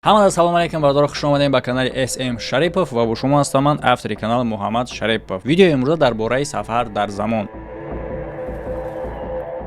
Ҳамада салом алейкум, бародаро, хуш омадем ба канали СМ Шарипов ва бо шумо ҳастам ман, автори канал Муҳаммад Шарипов. Видеои имрӯза дар бораи сафар дар замон.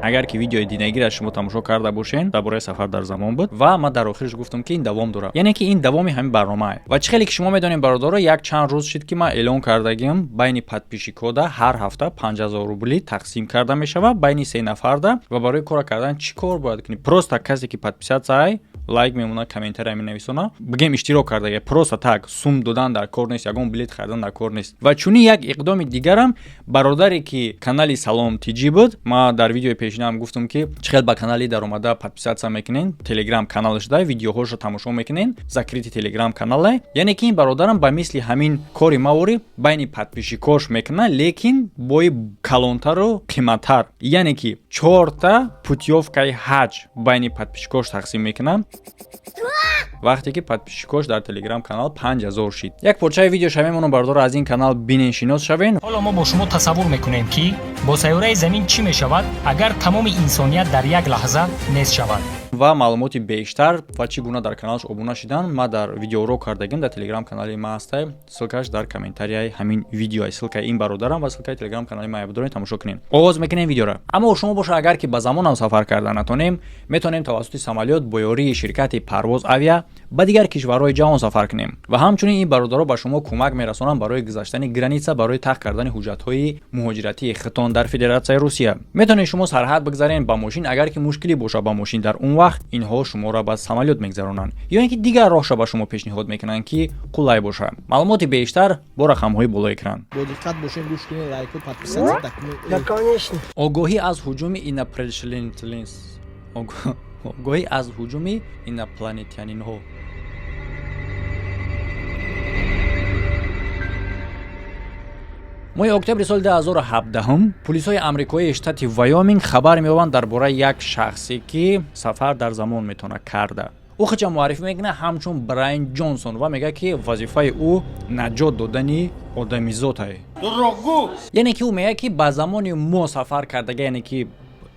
Агар ки видеои динагиро шумо тамошо карда бошен, дар бораи сафар дар замон буд ва ман дар охирш гуфтам, ки ин давом дорад, яъне ки ин давоми ҳамин барномае. Ва чӣ хеле ки шумо медонем, бародаро, як чанд рӯз шуд, ки ман эълон кардагим: байни подписчикода ҳар ҳафта 5000 рубли тақсим карда мешавад байни се нафарда. Ва барои кора кардан чӣ кор бояд кунӣ? Просто касе ки подписаться ай, лайк мемонад, комментария менависона, бигем, иштирок кардага. Просто так сум додан дар кор нест, ягон билет харидан дар кор нест. Ва чунин як иқдоми дигарам бародаре ки канали Салом Тиҷӣ буд, ман дар видеои пешинаам гуфтам, ки чӣ хел ба канали даромада подписаться мекунен, телеграм канал шуда, видеоҳошо тамошо мекунен, закрытый телеграм канале. Яъне ки ин бародарам ба мисли ҳамин кори мавори байни подписчикош мекунад, лекин бои калонтару қиматтар, яъне ки чорта путёвкаи ҳаҷ байни подписчикош тақсим мекунад, вақте ки подписчикош дар телеграм канал 5000 шид. Як порчаи видеоша мемонам, бародаро, аз ин канал бинен, шинос шавен. Ҳоло мо бо шумо тасаввур мекунем, ки бо сайёраи Замин чӣ мешавад, агар тамоми инсоният дар як лаҳза нест шавад. Ва маълумоти бештар ва чӣ гуна дар каналаш обуна шидан ма дар видеоурок кардагим, дар телеграм канали ма ҳастай, ссылкаш дар комментарияи ҳамин видео, ссылкаи ин бародарам ва ссылкаи телеграм канали ма бидоред, тамошо кунем. Оғоз мекунем видеора. Аммо шумо боша, агар ки ба замонам сафар карда натонем, метавонем тавассути самолёт бо ёрии ширкати Парвоз Авиа ба дигар кишварҳои ҷаҳон сафар кунем. Ва ҳамчунин ин бародаро ба шумо кӯмак мерасонанд барои гузаштани граница, барои тақ кардани ҳуҷҷатҳои муҳоҷиратии хитон дар Федератсияи Русия. Метавонед шумо сарҳад бигзарен ба мошин, агар ки мушкилӣ боша ба мошин, дар он вақт инҳо шуморо ба самолёт мегзаронанд ё ин ки дигар роҳша ба шумо пешниҳод мекунанд, ки қулай боша. Маълумоти бештар бо рақамҳои болои экран. Бо диққат бошем, гӯш кунед, лайку, подписаться дакунед. Да, конечно. Огоҳӣ аз ҳуҷуми инопланетянин, огоҳӣ аз ҳуҷуми инопланетянинҳо. Моҳи октябри соли 2017 пулисҳои амрикоии штати Вайоминг хабар меёбанд дар бораи як шахсе, ки сафар дар замон метавонад карда. Ӯ худша муаррифӣ мекунад ҳамчун Брайан Ҷонсон ва мегӯяд, ки вазифаи ӯ наҷот додани одамизотае. Яъне ки ӯ мегӯяд, ки ба замони мо сафар кардага, яъне ки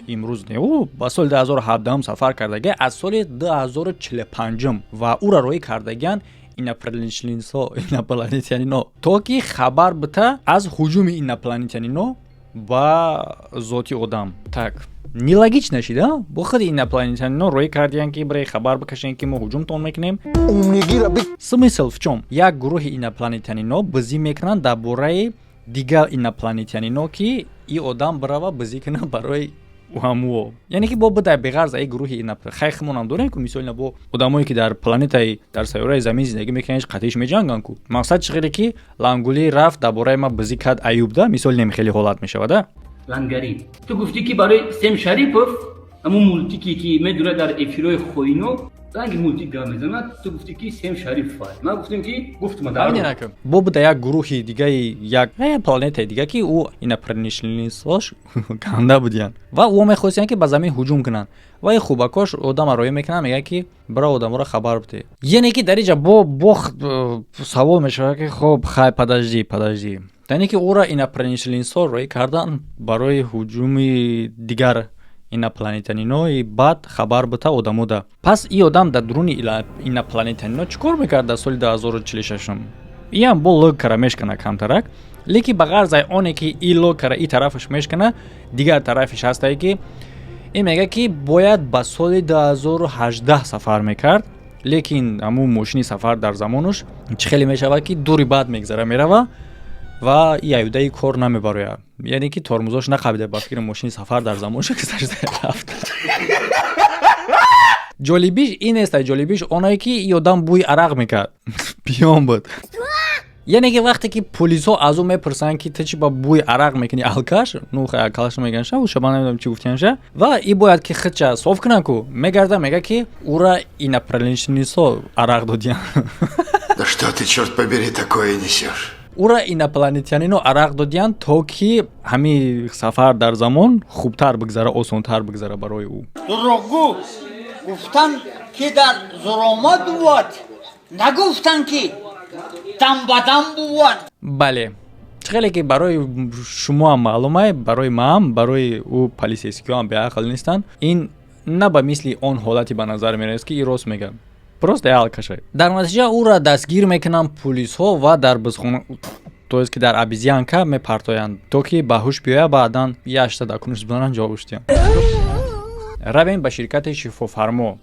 имрӯз не, ӯ ба соли 2017 сафар кардага аз соли 2045 ва ӯра роҳӣ кардагиан инопланетянино, то ки хабар бита аз ҳуҷуми инопланетянино ба зоти одам. Так нелогично шида, бо худи инопланетянино роҳӣ кардиян, ки бираи хабар бикашем, ки мо ҳуҷумтон мекунем. Смысл в чём? Як гурӯҳи инопланетянино бизӣ мекунанд дар бораи дигар инопланетянино, ки и одам бирава бизӣ кунад барои ҳамуо. Яъне ки бо бидай беғарз аи гурӯҳи хайхмонам дорем, ку мисол бо одамое, ки дар планетаи, дар сайёраи Замин зиндагӣ мекунанд, ҳеҷ қатиш меҷанганд ку. Мақсад чӣ? Хеле ки лангулӣ рафт, дар бораи ма бизӣ кард, аюб да мисол нем, хеле ҳолат мешавада. Лангарӣ, ту гуфтӣ, ки барои Сем Шарипов, ҳамун мултике, ки медурад дар эфирҳои хоино, ранги мултик гап мезанад, ту гуфтӣ, ки Сем Шарипов аст. Ман гуфтем, ки гуфтма. Бо буда як гурӯҳи дигаи, як планетаи дига, ки ӯ инопланетянинсош ганда будиянд ва ӯ мехостиянд, ки ба замин ҳуҷум кунанд. Ва и хубакош одама роҳӣ мекунанд, мегӯяд, ки бира, одаморо хабар бидеҳ. Яъне ки дар инҷа бо савол мешавад, ки хоб, хай, подожди, подожди, яъне ки ӯра инопланетянинсо роҳӣ кардан барои ҳуҷуми дигар инопланетянинои баъд хабар бита одамода. Пас и одам дар дуруни инопланетянино чӣ кор мекард дар соли 2046? Иам бо логикара мешкана камтарак, лекин ба ғарзаи оне ки и логикара и тарафаш мешкана, дигар тарафиш ҳастае, ки ин мегӯяд, ки бояд ба соли 2018 сафар мекард, лекин ҳамун мошини сафар дар замонуш чӣ хеле мешавад, ки дури баъд мегзара мерава ва и аюдаи кор намебарояд. Яъне ки тормозош нақабида, ба фикри мошини сафар дар замонша гузашта рафт. Ҷолибиш ин нест, ҷолибиш оное, ки и одам бӯи арақ мекард, пиён буд. Яъне ки вақте ки полисҳо аз ӯ мепурсанд, ки ту чӣ ба бӯи арақ мекунӣ, алкаш, ну хай, алкаш меганша, уша ман намедонам чӣ гуфтианша, ва и бояд ки худша соф кунанд ку, мегарда, мега, ки ӯра инопланетянисо арақ додиян. Да что ты, черт побери, такое несешь? Ӯра инопланетянино арақ додиянд, то ки ҳамин сафар дар замон хубтар бигзара, осонтар бигзара барои ӯ. Дурӯғгӯ, гуфтанд, ки дар зуромат бувад, нагуфтанд, ки дам ба дам бувад. Бале, чӣ хеле ки барои шумоам маълумай, барои маам, барои ӯ полицейскиҳоам беақл нестанд. Ин на ба мисли он ҳолате ба назар мерасад, ки и рост мегӯяд. Просто алкашай. Дар натиҷа ӯра дастгир мекунанд пулисҳо ва дар бузхона, то есть ки дар обезьянка мепартоянд, то ки ба ҳуш биёяд. Баъдан яшта дар кунуш бизананд, ҷавобш диҳанд. Равем ба ширкати «Шифофармо»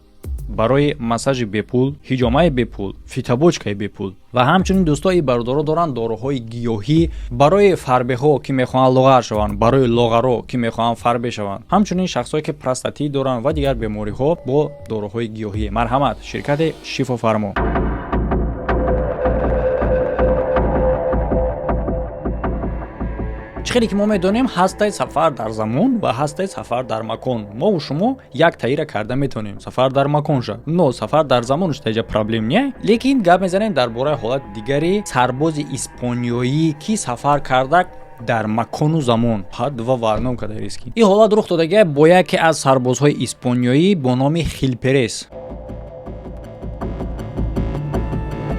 барои массажи бепул, ҳиҷомаи бепул, фитобочкаи бепул. Ва ҳамчунин, дӯсто, и бародаро доранд доруҳои гиёҳӣ барои фарбеҳо, ки мехоҳанд лоғар шаванд, барои лоғаро, ки мехоҳанд фарбе шаванд, ҳамчунин шахсое, ки простатит доранд ва дигар бемориҳо, бо доруҳои гиёҳӣ. Марҳамат, ширкати «Шифофармо». Чӣ хеле ки мо медонем, ҳастаи сафар дар замон ва ҳастаи сафар дар макон. Мову шумо як таира карда метавонем, сафар дар маконша, но сафар дар замонш таҷа проблем не. Лекин гап мезанем дар бораи ҳолати дигари сарбози испониёӣ, ки сафар карда дар макону замон, два в одном када риски. Ин ҳолат рух додагия бо яке аз сарбозҳои испониёӣ бо номи Хилперес.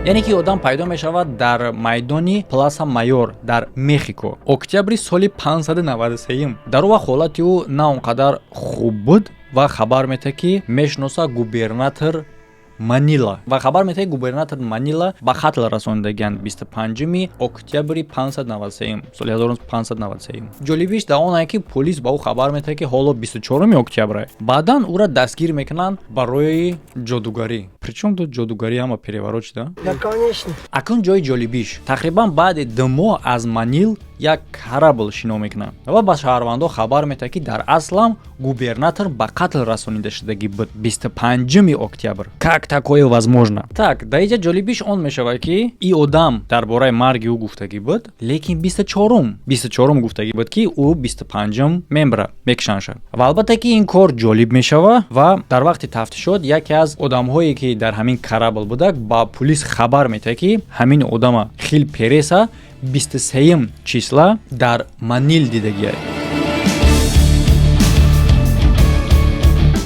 Яъне ки одам пайдо мешавад дар майдони Пласа Майор дар Мехико, октябри соли 593. Дар он вақт ҳолати ӯ на он қадар хуб буд ва хабар метаҳад, ки мешиноса губернатор Манила, ва хабар метаҳад, губернатор Манила ба қатл расонидагианд 25 октябри 593, соли 1593. Ҷолибиш дар он ае, ки полис ба ӯ хабар метаҳад, ки ҳоло 24 октябр. Баъдан ӯра дастгир мекунанд барои ҷодугарӣ. Причём тут ҷодугарӣ? Ҳама переворот шуда. Акнун ҷои ҷолибиш: тақрибан баъди 2 моҳ аз Манил як корабль шино мекунад ва ба шаҳрвандо хабар метаҳад, ки дар аслам губернатор ба қатл расонида шудагӣ буд 25 октябр. Как такое возможно? Так, дар инҷа ҷолибиш он мешавад, ки и одам дар бораи марги ӯ гуфтагӣ буд, лекин 24-ум гуфтагӣ буд, ки ӯ 25-ум мембра, мекушанша. Ва албатта ки ин кор ҷолиб мешавад ва дар вақти тафтишот яке аз одамҳое, ки дар ҳамин корабль будак, ба пулис хабар метаҳад, ки ҳамин одама Хил Переса 23 числа дар Манил дидагиай.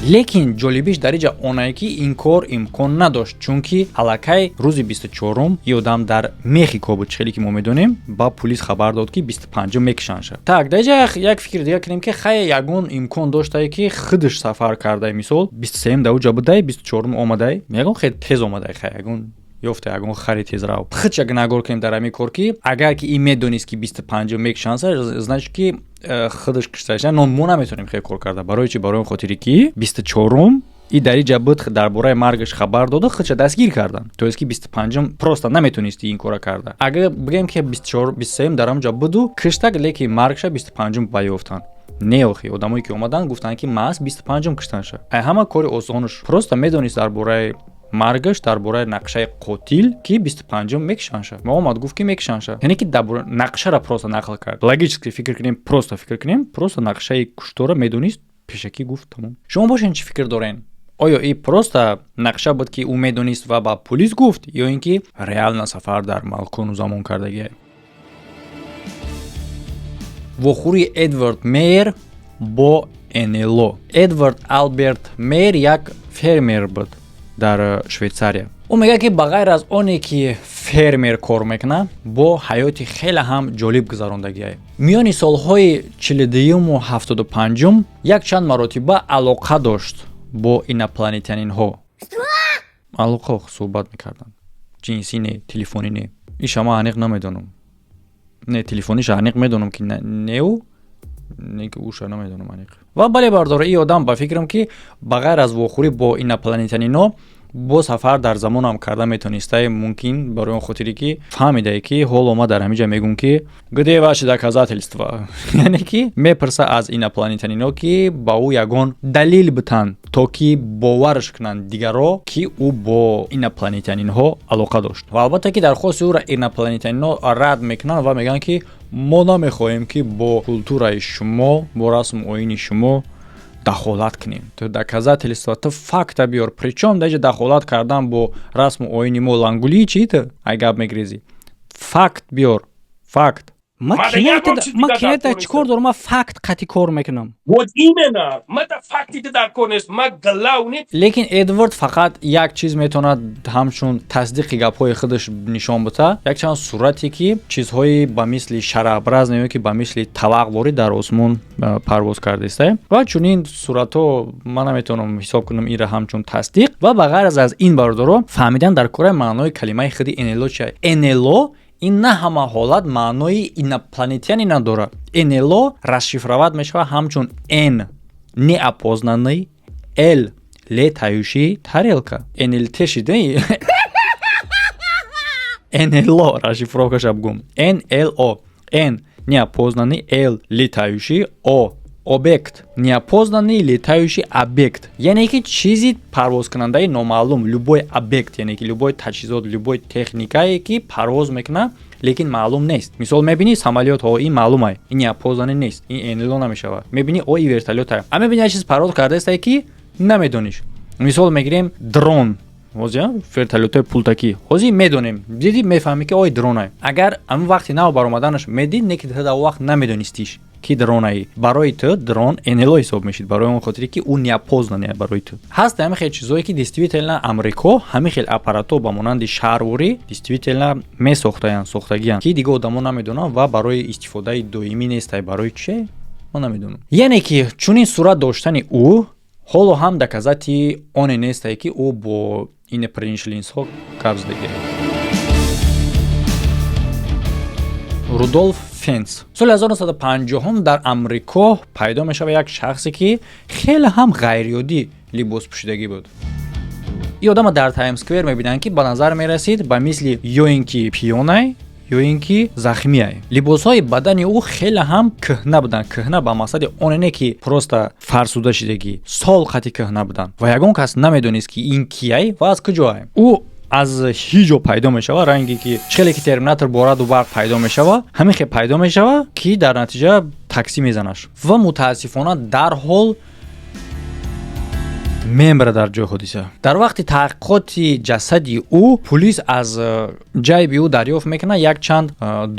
Лекин ҷолибиш дар иҷа онае, ки ин кор имкон надошт, чунки аллакай рӯзи 24-ум и одам дар Мехико буд. Чӣ хеле ки мо медонем, ба пулис хабар дод, ки 25-ум мекушанша. Так, дар иҷа як фикри дига кунем, ки хай, ягон имкон доштае, ки худаш сафар кардай. Мисол, 23-ум дар уҷа будай, 24-ум омадай, ягон хеле тез омадай, хай, ягон ёфта, ягон хари тезрав. Худша гунаҳгор кунем дар ҳамин кор, ки агар ки ин медонист, ки 25-ум мекушанса, значит ки худаш кушташа. Но мо наметавонем хеле кор карда. Барои чи? Барои он хотире, ки 24-ум и дар иҷа буд, дар бораи маргаш хабар дода, худша дастгир кардан. То есть ки 25-ум просто наметонисти ин кора карда. Агар бигӯем, ки 23-ум дар ҳамҷа буду киштак, лекин маргша 25-ум ба ёфтанд, не? Охи, одамое, ки омаданд, гуфтанд, ки маҳз 25-ум куштанша. Ай ҳама кори осонаш, просто медонист дар бораи маргаш, дар бораи нақшаи қотил, ки 25-ум мекушанша. Ма омад, гуфт, ки мекушанша, яъне ки нақшара просто нақл кард. Логически фикр кунем, просто фикр кунем, просто нақшаи куштора медонист, пешакӣ гуфт, тамом. Шумо бошен, чӣ фикр дорен? Оё и просто нақша буд, ки ӯ медонист ва ба пулис гуфт, ё ин ки реально сафар дар макону замон кардагиа? Вохӯрии Эдвард Мейер бо НЛО. Эдвард Алберт Мейер як фермер буд дар Швейтсария. Ӯ мегӯяд, ки ба ғайр аз оне ки фермер кор мекунад, бо ҳаёти хеле ҳам ҷолиб гузарондагиа. Миёни солҳои 42-юму 75-ум якчанд маротиба алоқа дошт бо инопланетянинҳо. Алоқа, суҳбат мекарданд, ҷинсӣ не, телефонӣ не. Иша ман аниқ намедонам. Не, телефониша аниқ медонам, ки неу не, ки уша намедонам аниқ. Ва бале, бардора, и одам, ба фикрам, ки ба ғайр аз вохӯрӣ бо инопланетянино, бо сафар дар замонам карда метонистае мумкин, барои он хотире ки фаҳмидае, ки ҳоло ма дар ҳамиҷа мегӯм, ки где ваши доказательства, яъне ки мепурса аз инопланетянино, ки ба ӯ ягон далил битанд, то ки боварш кунанд дигарро, ки ӯ бо инопланетянинҳо алоқа дошт. Ва албатта ки дархости ӯро инопланетянино рад мекунанд ва мегӯянд, ки мо намехоҳем, ки бо культураи шумо, бо расму оини шумо дахолат кунем. Ту доказательства, ту факта биёр. Причём даҷа дахолат кардан бо расму оини мо? Лангулии чӣ? Ту ай гап мегрезӣ, факт биёр, факт. Ма кинета чӣ кор дорам? Ма факт қатъи кор мекунам. Вот именно, ма да факти дар кор нест, ма главный. Лекин Эдвард фақат як чиз метавонад ҳамчун тасдиқи гапҳои худаш нишон бита: якчанд сурате, ки чизҳои ба мисли шарообразне ё ки ба мисли тавақворӣ дар осмон парвоз кардааста. Ва чунин суратҳо ман наметавонам ҳисоб кунам инра ҳамчун тасдиқ. Ва ба ғайр аз ин, бародаро, фаҳмидан дар кораи маънои калимаи худи НЛО чи. НЛО ин на ҳама ҳолат маънои инопланетяне надорад. НЛО расшифровать мешавад ҳамчун Н — неопознанный, Л — летающий тарелка. НЛТ шида, НЛО расшифровкаша бугум: НЛО, Н — неопознанный, Л — летающий, О — объект, неопознанный летающий объект, яъне ки чизи парвозкунандаи номаълум, любой объект, яъне ки любой таҷҳизот, любой техникае, ки парвоз мекунад, лекин маълум нест. Мисол, мебинӣ самолёт ҳо, ин маълумай, ин неопознанный нест, ин НЛО намешавад. Мебинӣ, о, и вертолёта, а мебинӣ, як чиз парвоз кардаистае, ки намедониш. Мисол мегирем дрон, ҳозир вертолётҳои пултакӣ, ҳозир медонем, дидӣ, мефаҳмӣ, ки ой, дронай. Агар ҳамин вақти нав баромаданаш медид, не ки ту дар вақт намедонистиш, ки дронаи, барои ту дрон НЛО ҳисоб мешид, барои он хотире ки ӯ неопознанный барои ту ҳаст. Ҳамин хел чизое, ки действительно Амрико ҳамин хел аппаратҳо ба монанди шарворӣ действительно месохтаянд, сохтагиянд, ки дига одамо намедонанд ва барои истифодаи доимӣ нестай. Барои че, мо намедонам. Яъне ки чунин сурат доштани ӯ ҳоло ҳам доказать и оне нестае, ки ӯ бо инопланетянинҳо гап задагия. Рудолф Фенс. Соли 1950 дар Амрико пайдо мешавад як шахсе, ки хеле ҳам ғайриоддӣ либос пӯшидагӣ буд. Ин одама дар Таймс Сквер мебинанд, ки ба назар мерасид ба мисли ё ин ки пьяный, ё ин ки захмиай. Либосҳои бадани ӯ хеле ҳам кӯҳна буданд. Кӯҳна ба мақсади оне не, ки просто фарсуда шидагӣ, сол қати кӯҳна буданд. Ва ягон кас намедонист, ки ин кияй ва аз куҷоай. Ӯ аз ҳеҷ ҷо пайдо мешавад, ранге ки хеле ки Терминатор бо раъду барқ пайдо мешавад, ҳамин хел пайдо мешавад, ки дар натиҷа таксӣ мезанаш ва мутаассифона дарҳол мемра дар ҷои ҳодиса. Дар вақти таҳқиқоти ҷасади ӯ пулис аз ҷайби ӯ дарёфт мекунад якчанд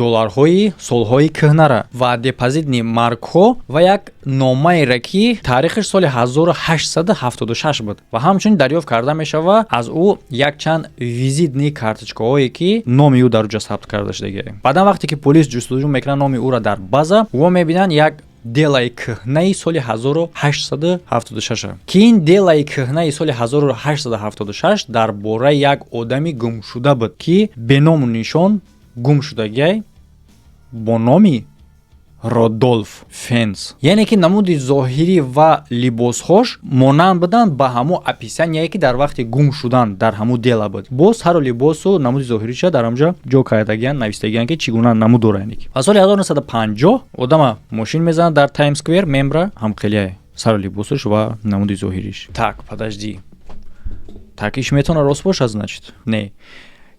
долларҳои солҳои кӯҳнара ва депозитный маркҳо ва як номаере, ки таърихаш соли 1876 буд. Ва ҳамчунин дарёфт карда мешавад аз ӯ якчанд визитный карточкаҳое, ки номи ӯ дар ӯ ҷо сабт карда шудагӣ. Баъдан, вақте ки полис ҷустуҷӯ мекунад номи ӯро дар база, ӯ мебинанд як делаи кӯҳнаи соли 1876, ки ин делаи кӯҳнаи соли 1876 дар бораи як одами гумшуда буд, ки беному нишон гум шудагиай бо номи Родолф Фенс. Яъне ки намуди зоҳирӣ ва либосҳош монанд буданд ба ҳамун описание, ки дар вақти гум шудан дар ҳамун дела буд. Боз сару либосу намуди зоҳириша дар ҳамҷо ҷо кардагиянд, навистагиянд, ки чӣ гуна намуд дора. Яъне ки ва соли 1950 одама мошин мезанад дар Таймс Сквер, мемра, ҳамхелияй сару либосаш ва намуди зоҳириш. Так, подожди, так, иш метавона рост бошад, значит? Не,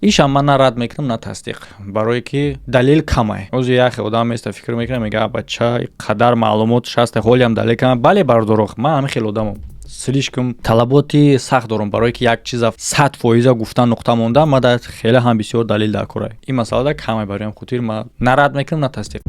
ишам ман на рад мекунам, на тасдиқ, барое ки далел камай. Ҳозир яхе одам места, фикр мекунам, мега: бача, қадар маълумот шаста, ҳолиам далел кам. Бале, бардорох, ман ҳамин хел одамам, слишком талаботи сахт дорам. Барое ки як чиза 100% гуфтан, нуқта монда, ма дар хеле ҳам бисёр далел дар корай. Ин масъалада камай, бароям хотир ман на рад мекунам, на тасдиқ.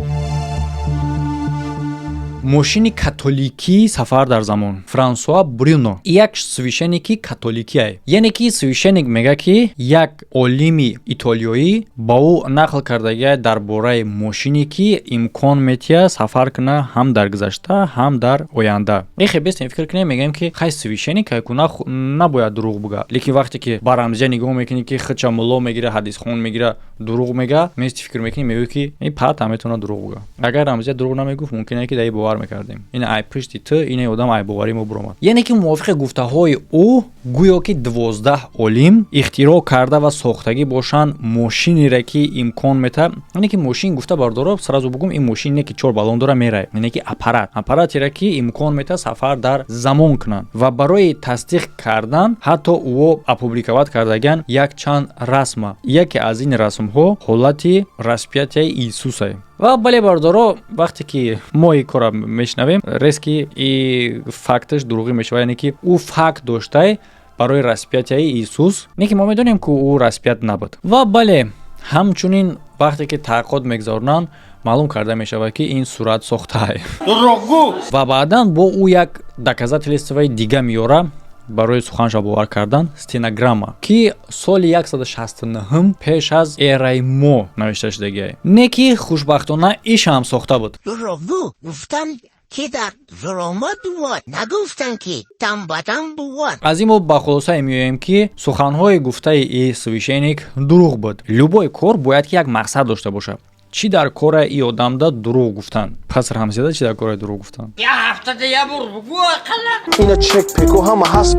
Мошини католикии сафар дар замон. Франсуа Брюно як священники католикие. Яъне ки священник мега, ки як олими итолиёӣ ба ӯ нақл кардагия дар бораи мошине, ки имкон метиҳад сафар куна ҳам дар гузашта, ҳам дар оянда. Эхе бестем, фикр кунем, мегӯем, ки хай, священник ку набояд дурӯғ буга. Лекин вақте ки ба рамзия нигоҳ мекунӣ, ки худша мулло мегира, ҳадисхон мегира, дурӯғ мега, мести фикр мекунӣ, мегӯӣ, ки ин пат ҳам метавонад дурӯғ буга. Агар рамзия дурӯғ намегуфт, мумкин ки дар ин бовар мекардем. Ин ай пушти ту ине одам ай боварӣ мо буромад. Яъне ки мувофиқи гуфтаҳои ӯ, гӯё ки 12 олим ихтироъ карда ва сохтагӣ бошанд мошинере, ки имкон метаҳад. Яъне ки мошин гуфта, бардоро, сразу бугум, ин мошин не, ки чор баллон дора мерай, яъне ки аппарат, аппаратере, ки имкон метаҳад сафар дар замон кунанд. Ва барои тасдиқ кардан ҳатто ӯ опубликовать кардагиан якчанд расма. Яке аз ин расмҳо ҳолати распятияи Иисусае. Ва бале, бардоро, вақте ки мо ин корро мешунавем, резко и факташ дурӯғӣ мешавад. Яъне ки ӯ факт доштай барои распятияи Иисус, не ки мо медонем, ки ӯ распят набуд. Ва бале, ҳамчунин Вақте ки таҳқиқот мегузаронанд, маълум карда мешавад, ки ин сурат сохтае. Дурӯғгӯ. Ва баъдан бо ӯ як доказательствои дига меёра барои суханша бовар кардан, стенограмма, ки соли 169 пеш аз эраи мо навишта шудагиае. Не ки хушбахтона ишам сохта буд. Дурӯғгӯ, гуфтан, ки дар зулумот буд, нагуфтан, ки тан ба тан буд. Аз ин мо ба хулосае меоем, ки суханҳои гуфтаи и священник дурӯғ буд. Любой кор бояд ки як мақсад дошта бошад. Чӣ дар кора и одамда дурӯғ гуфтан? Пас рамзида чӣ дар кораи дурӯғ гуфтан? Я ҳафтада я бор бугӯ ақаллан. Ина чек пеко ҳама ҳаст.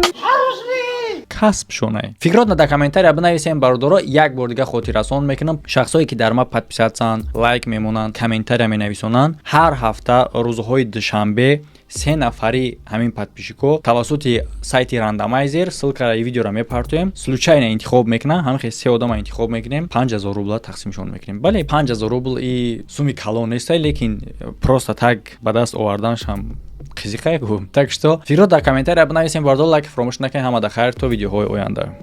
Касб шонай. Фикротна дар комментария бинависем, бародаро. Як бор дига хотиррасон мекунам: шахсое ки дар ма подписаться, лайк мемонанд, комментария менависонанд, ҳар ҳафта рӯзҳои душанбе се нафари ҳамин подписчико тавассути сайти рандомайзер, ссылкаи видеоро мепартоем, случайно интихоб мекунам, ҳамин се одама интихоб мекунем, 5000 рубла тақсимшон мекунем. Бале, 5000 рубл и суми калон нестай, лекин просто так ба даст оварданашам қизиқае ку. Так что фикрот дар комментария бинависем, бардор, лайк фаромӯш накунед. Ҳамада хайр, то видеоҳои оянда.